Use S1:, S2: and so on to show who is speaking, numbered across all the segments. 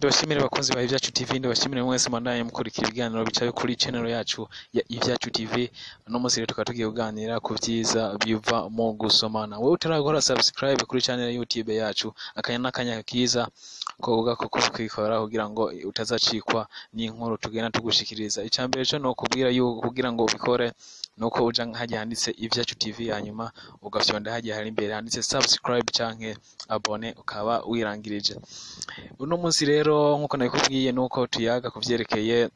S1: Ndabashimire bakunzi ba Ivyacu TV, ndabashimire mwese mwandanye mukurikira ibiganiro bicaye kuri channel yacu ya Ivyacu TV. Uno munsi rero tukaba tugiye kuganira ku vyiza biva mu gusomana. Wewe utarakora subscribe kuri channel ya YouTube yacu, akanya n'akanya kiza ko kubikora kugira ngo utazacikwa n'inkuru tugenda tugushikiriza. Icambere co nokubwira yuko kugira ngo ubikore nuko uja hajya handitse Ivyacu TV, hanyuma ugafyonda hajya hari imbere handitse subscribe canke abone, ukaba wirangirije. Uno munsi rero, nkuko nabikubwiye, nuko tuyaga kuvyerekeye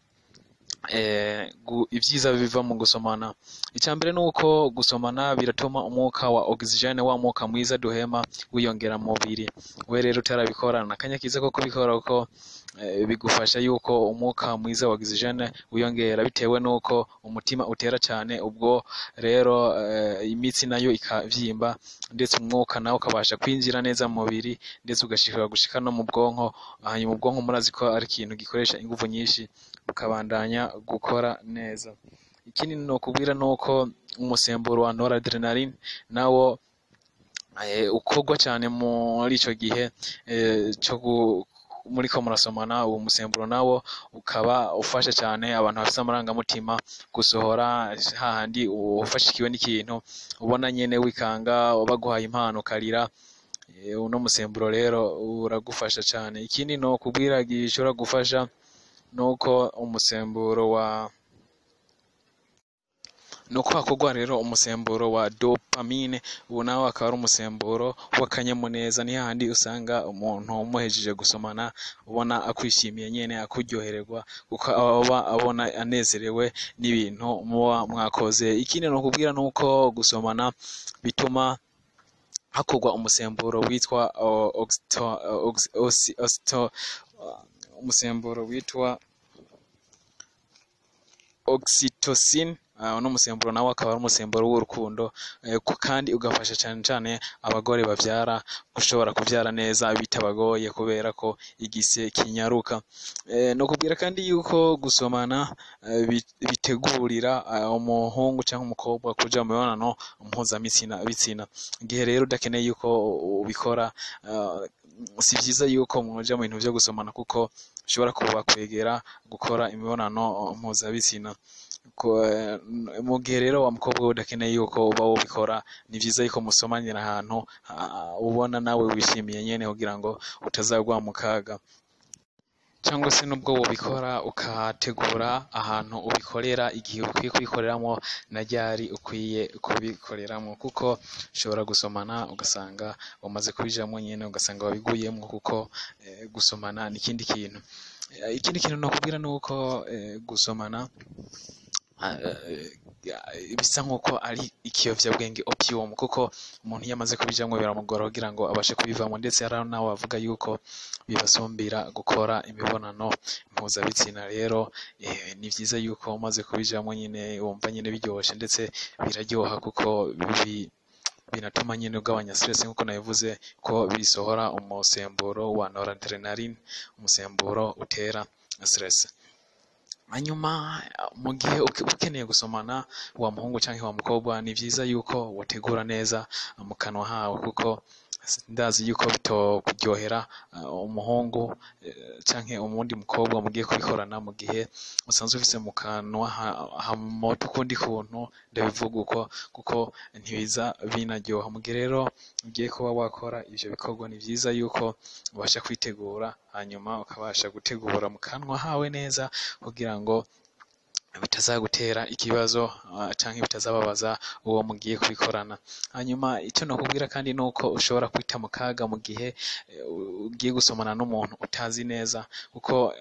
S1: ivyiza biva mu gusomana. Icambere nuko gusomana biratuma umwuka wa oxygene, wa mwuka mwiza duhema, wiyongera mu mubiri. We rero utarabikora, nakanya kiza ko kubikora, kuko bigufasha yuko umwuka mwiza wa oxygene wiyongera bitewe nuko umutima utera cyane. Ubwo rero imitsi nayo ikavyimba, ndetse umwuka nawo ukabasha kwinjira neza mu mubiri, ndetse ugashika gushika no mu bwonko. Hanyuma ubwonko murazi ko ari ikintu gikoresha inguvu nyinshi, bukabandanya gukora neza. Ikindi nokubwira nuko umusemburo wa noradrenaline nawo ukorwa cyane muri ico gihe cyo muriko murasomana. Uwo musemburo nawo ukaba ufasha cyane abantu bafise amarangamutima gusohora hahandi ufashikiwe n'ikintu, ubona nyene wikanga baguhaye impano ukarira. Uno musemburo rero uragufasha cyane. Ikindi no kubwira gishobora gufasha nuko umusemburo wa nuko hakorwa rero umusemburo wa dopamine. Ubu nawo akaba ari umusemburo w'akanyamuneza. Ni hahandi usanga umuntu umuhejeje gusomana ubona akwishimiye nyene, akuryohererwa, kuko aba abona anezerewe n'ibintu muba mwakoze. Ikindi nokubwira nuko gusomana bituma hakorwa umusemburo witwa umusemburo witwa oxytocin. Uno musemburo nawo akaba ari umusemburo w'urukundo, kandi ugafasha cyane cyane abagore bavyara gushobora kuvyara neza bitabagoye, kubera ko igise kinyaruka. No kubwira kandi yuko gusomana bitegurira umuhungu cyangwa umukobwa kuja mu mibonano mpuzabitsina bitsina. Igihe rero udakeneye yuko ubikora, si vyiza yuko muja mu bintu vyo gusomana, kuko ushobora kubakwegera gukora imibonano mpuzabitsina. Mu gihe rero wa mukobwa we udakeneye yuko uba wobikora, ni vyiza yuko musomanira ahantu ubona nawe wishimiye nyene, kugira ngo utazagwa mu kaga. Cyangwa se nubwo wobikora, ukategura ahantu ubikorera, igihe ukwiye kubikoreramo na ryari ukwiye kubikoreramo, kuko ushobora gusomana ugasanga wamaze kubijamwo nyene, ugasanga wabiguyemwo, kuko gusomana ni ikindi kintu. Ikindi kintu nokubwira nuko gusomana bisa nkuko ari ikiyovyabwenge, opium, kuko umuntu iyo amaze kubijamwo biramugora kugira ngo abashe kubivamo. Ndetse hari nawe bavuga yuko bibasumbira gukora imibonano mpuzabitsina. Rero ni vyiza yuko umaze kubijamwo nyine wumva nyine biryoshe, ndetse biraryoha, kuko binatuma nyine ugabanya stress, nkuko nabivuze ko bisohora umusemburo wa noradrenaline, umusemburo utera stress. Hanyuma mu gihe ukeneye gusomana, wa muhungu canke wa mukobwa, ni vyiza yuko wotegura neza mu kanwa hawe, kuko ndazi yuko bitokuryohera umuhungu canke umundi mukobwa mugiye kubikorana mu gihe usanzwe ufise mu kanwa hamota ukundi kuntu. Ndabivuga uko kuko ntibiza binaryoha. Mu gihe rero ugiye kuba wakora ivyo bikorwa, ni vyiza yuko ubasha kwitegura, hanyuma ukabasha gutegura mu kanwa hawe neza, kugira ngo bitazagutera ikibazo canke bitazababaza uwo mugiye kubikorana. Hanyuma icyo nokubwira kandi nuko ushobora kwita mu kaga mu gihe ugiye gusomana n'umuntu utazi neza, kuko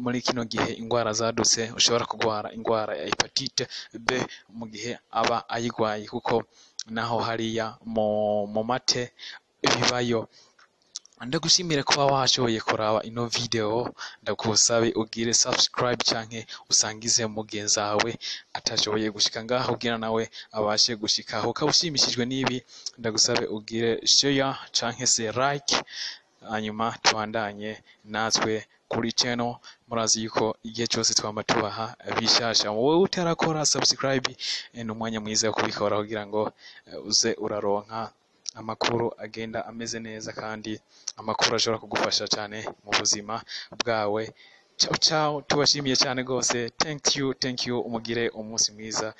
S1: muri kino gihe ingwara zadutse, ushobora kugwara ingwara ya hepatite B mu gihe aba ayigwaye, kuko naho hariya mu mate bibayo. Ndagushimire kuba washoboye kuraba ino video. Ndakusabe ugire subscribe canke usangize mugenzi wawe atashoboye gushika ngaho, kugira nawe abashe gushikaho. Ukaba ushimishijwe n'ibi, ndagusabe ugire share canke se like, hanyuma tubandanye natwe kuri channel. Murazi yuko igihe cyose twama tubaha bishasha. Wowe utarakora subscribe, ni umwanya mwiza wo kubikora kugira ngo uze uraronka amakuru agenda ameze neza kandi amakuru ashobora kugufasha cyane mu buzima bwawe. Ciao ciao, tubashimiye cyane rwose. Thank you, thank you. Umugire umunsi mwiza.